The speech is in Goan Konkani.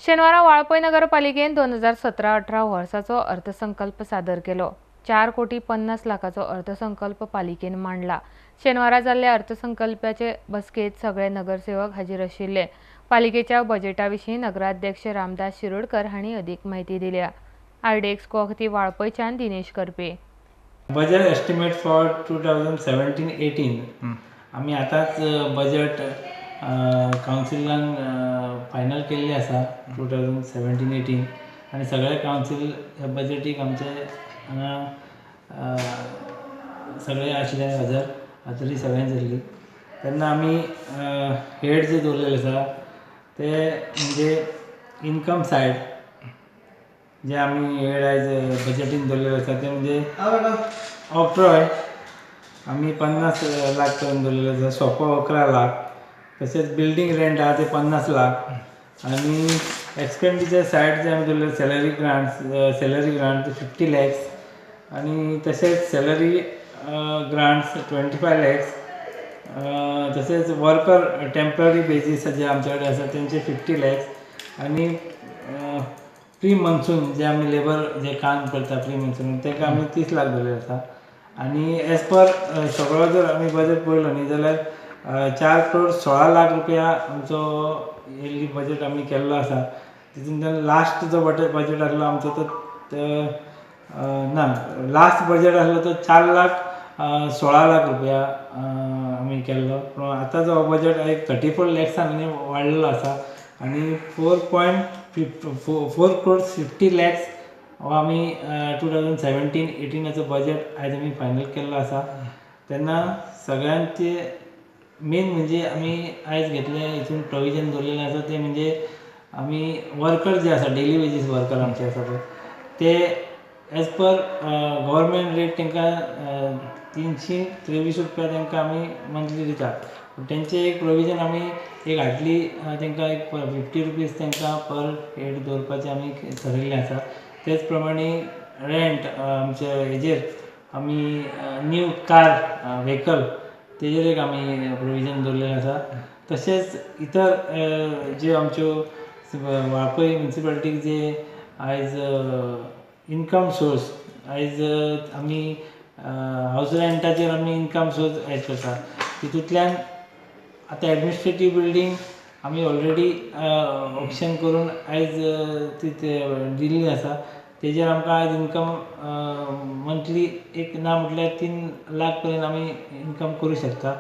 शेनवारा वाळपय नगरपालिकेन 2017-18 वर्साचो अर्थसंकल्प सादर केलो. 4 कोटी 50 लाखाचो अर्थसंकल्प पालिकेन मांडला. शेनवारा जाल्ल्या अर्थसंकल्पाचे बसकेत सगळे नगरसेवक हाजीर आशिल्ले. पालिकेच्या बजेटा विशीं नगराध्यक्ष रामदास शिरोडकर हांणी अधिक माहिती दिल्या. आरडीएक्स कोकती वाळपयच्यान Dinesh Karpe. Budget estimate for 2017-18 आमी आतांच बजेट कावन्सिलान फायनल केल्ले आसा 2017-18 आनी सगळे कावन्सील ह्या बजेटीक आमचे हांगा सगळे आसले हजर, हजरी सगळ्यांची जाल्ली. तेन्ना आमी हेड जे दवरलेले आसा ते म्हणजे इनकम सायड जे आमी हेड आयज बजेटीन दवरलेले आसा ते म्हणजे ऑक्ट्रॉय आमी 50 लाख करून दवरलेले आसा, सोपो 11 लाख, तशेंच बिल्डींग रेंट आहा ते 50 लाख आनी एक्सपेंडिचर सायड जे आमी दवरलेले सॅलरी ग्रांट 50 लॅक्स आनी तशेंच सॅलरी ग्रांट्स 25 लॅक्स, तशेंच वर्कर टेम्पररी बेजीस जे आमचे कडेन आसा तेंचे 50 लॅक्स आनी प्री मॉन्सून जे आमी लेबर जे काम करता प्री मॉन्सून ताका आमी 30 लाख दवरलेले आसा. आनी एज पर सगळो जर आमी बजेट पळयलो न्ही जाल्यार 4 करोड 16 लाख रुपया आमचो इयरली बजेट आमी केल्लो आसा. तितूंतल्यान लास्ट जो बजेट आसलो आमचो तो ना लास्ट बजेट आसलो तो 4 लाख 16 लाख रुपया आमी केल्लो, पूण आतां जो बजेट एक 34 लॅक्सान आनी वाडलेलो आसा आनी 4.4 करोड 50 लॅक्स हो आमी 2017-18 बजेट आयज आमी फायनल केल्लो आसा. तेन्ना सगळ्यांचे मेन म्हणजे आमी आयज घेतले हितून प्रोविजन दवरलेलें आसा ते म्हणजे आमी वर्कर जे आसा डेली वेजीस वर्कर आमचे आसा पळय ते एज पर गव्हर्मेंट रेट तांकां 323 रुपया तांकां आमी मंथली दितात. तेंचे एक प्रोविजन आमी एक हाडली तांकां एक 50 रुपीज तांकां पर हेड दवरपाचें आमी थरयल्लें आसा. तेच प्रमाणे रेंट आमचे हेजेर आमी न्यू कार व्हेकल तेजेर एक आमी प्रोविजन दवरलेलें आसा. तशेंच इतर ज्यो आमच्यो वाळपय म्युनिसिपालिटीक जे आयज इनकम सोर्स आयज आमी हावज रेंटाचेर आमी इनकम सोर्स आयज करता. तितूंतल्यान आतां एडमिनिस्ट्रेटीव बिल्डींग आमी ऑलरेडी ऑप्शन करून आयज ती दिल्ली आसा. तेजेर आमकां आयज इनकम मंथली एक ना म्हटल्यार 3 लाख पर्यंत आमी इनकम करूं शकता.